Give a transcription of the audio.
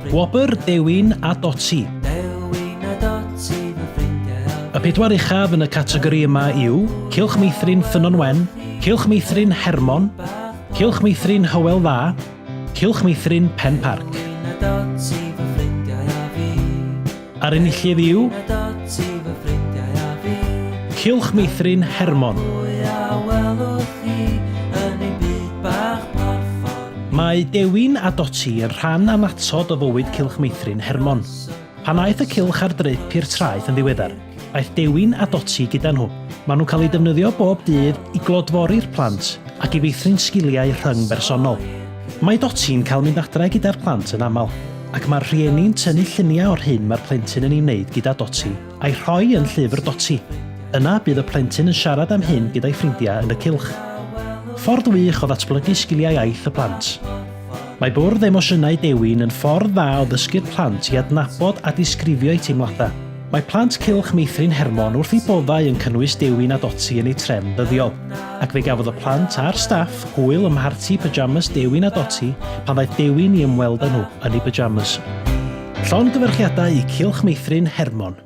Gwobr Dewin a Doti. Y pedwar uchaf yn y categori yma yw Cylch Meithrin Ffynnon Wen, Cylch Meithrin Hermon, Cylch Meithrin Hywel Dda, Cylch Meithrin Pen Parc. A'r enillydd yw... Cylch Meithrin Hermon. Mae Dewin a Doti yn rhan annatod o fywyd Cylch Meithrin Hermon. Pan aeth y cylch ar drip i'r traeth yn ddiweddar, aeth Dewin a Doti gyda nhw. Maen nhw'n cael eu defnyddio bob dydd i glodfori'r plant ac i feithrin sgiliau rhyng-bersonol. Mae Doti'n cael mynd adre gyda'r plant yn aml, ac mae'r rhieni'n tynnu lluniau o'r hyn mae'r plentyn yn ei wneud gyda Doti a'i rhoi yn llyfr Doti. Yna, bydd y plentyn yn siarad am hyn gyda'i ffrindiau yn y cylch. Ffordd wych o ddatblygu sgiliau iaith y plant. Mae bwrdd emosiynau Dewin yn ffordd dda o ddysgu'r plant i adnabod a disgrifio eu teimladau. Mae plant Cylch Meithrin Hermon wrth eu boddau yn cynnwys Dewin a Doti yn eu trefn ddyddiol, ac fe gafodd y plant a'r staff hwyl ym mharti pyjamas Dewin a Doti pan ddaeth Dewin i ymweld â nhw yn ei pyjamas. Llongyfarchiadau i Cylch Meithrin Hermon!